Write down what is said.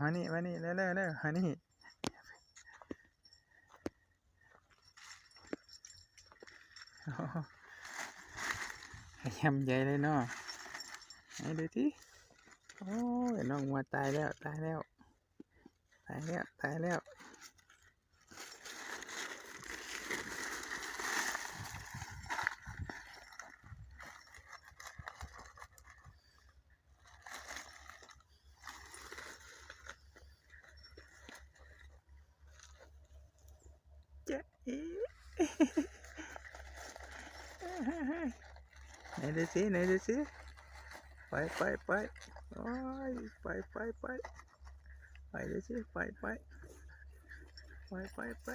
ມານີ້ ມານີ້ ເລັວໆ ເລັວ ມານີ້. ໂອ້ ຂະຫຍ້ຳໃຫຍ່ເລີຍເນາະ. ໃຫ້ດູຕິ. ໂອ້ຍ ນ້ອງງົວຕາຍແລ້ວ ຕາຍແລ້ວ ຕາຍແລ້ວ ຕາຍແລ້ວ. ຈະເອ ໄຫນດູຊິ ໄຫນດູຊິ. ໄປ ໄປ ໄປ ໂອ້ຍ ໄປ ໄປ ໄປ ໄປດູຊິ ໄປ ໄປ ໄປ ໄປ ໄປ.